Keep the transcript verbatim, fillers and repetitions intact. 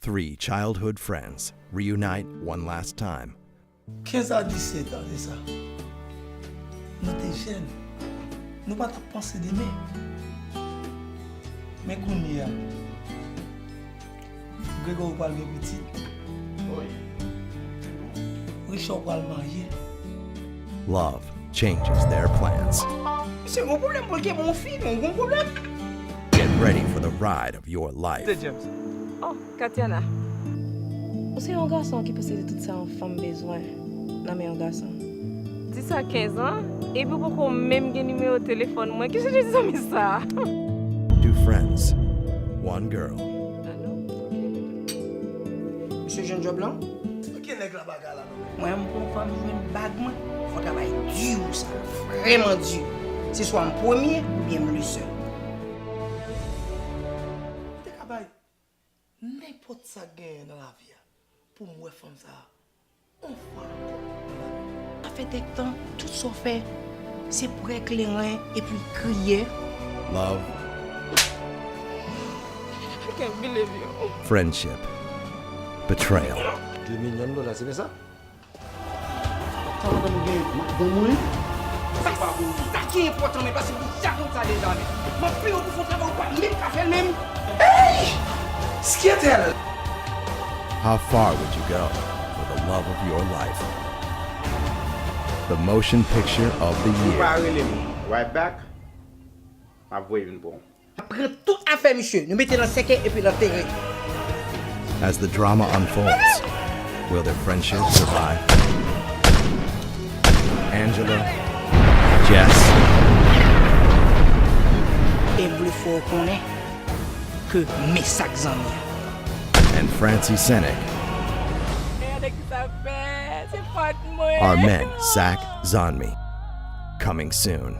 Three childhood friends reunite one last time. Kenz a disèt an de sa, nou te jèn, nou pa t ap panse demen. Men kounye a, Gregory pral gen pitit, Richard pral marye. Love changes their plans. Misye gon pwoblèm pou l gen yon fi, men ou gon pwoblèm. Get ready for the ride of your life. Oh, Katiana. Ou se yon gason ki panse se tout sa yon fanm bezwen nan men yon gason. Di sa kenz an, epi ou poko menm gen nimewo telefòn mwen. Ki jan de zanmi sa? Two friends, one girl. Alo? Misye jwenn djòb lan? Ki nèg la bagay la non? Mwen, m pran fanm jwenn bag mwen, fò travay di pou sa, vrèman di. Se swa m premye oubyen m le sèl. Te ka bay nenpòt sa k genyen nan lavi a pou m wè fanm sa a yon fwa ankò nan lavi m. Sa fè kèk tan, tout sa w fè, se pran kleren epi kriye. Love, I can't believe you. Friendship, betrayal. De milyon dola, se byen sa? Sa madanm gen madanm ou li? Sa, sa ki enpòtan, men pase pou sa konn sa deja, men. M ap peye w pou fè yon travay ou pa menm ka fè l menm. Skyetel! How far would you go for the love of your life? The motion picture of the Ou pa year. Rele m right back, m ap voye youn pou ou. Pran tout afè misye, nou mete nan sèkèy epi l antere. As the drama unfolds, will their friendship survive? Angela, Jess, E m vle fè w konnen ke men sa k zanmi an. and Francie Senek Gade ki sa fè, se fòt mwen. are men Sak Zanmi. Coming soon.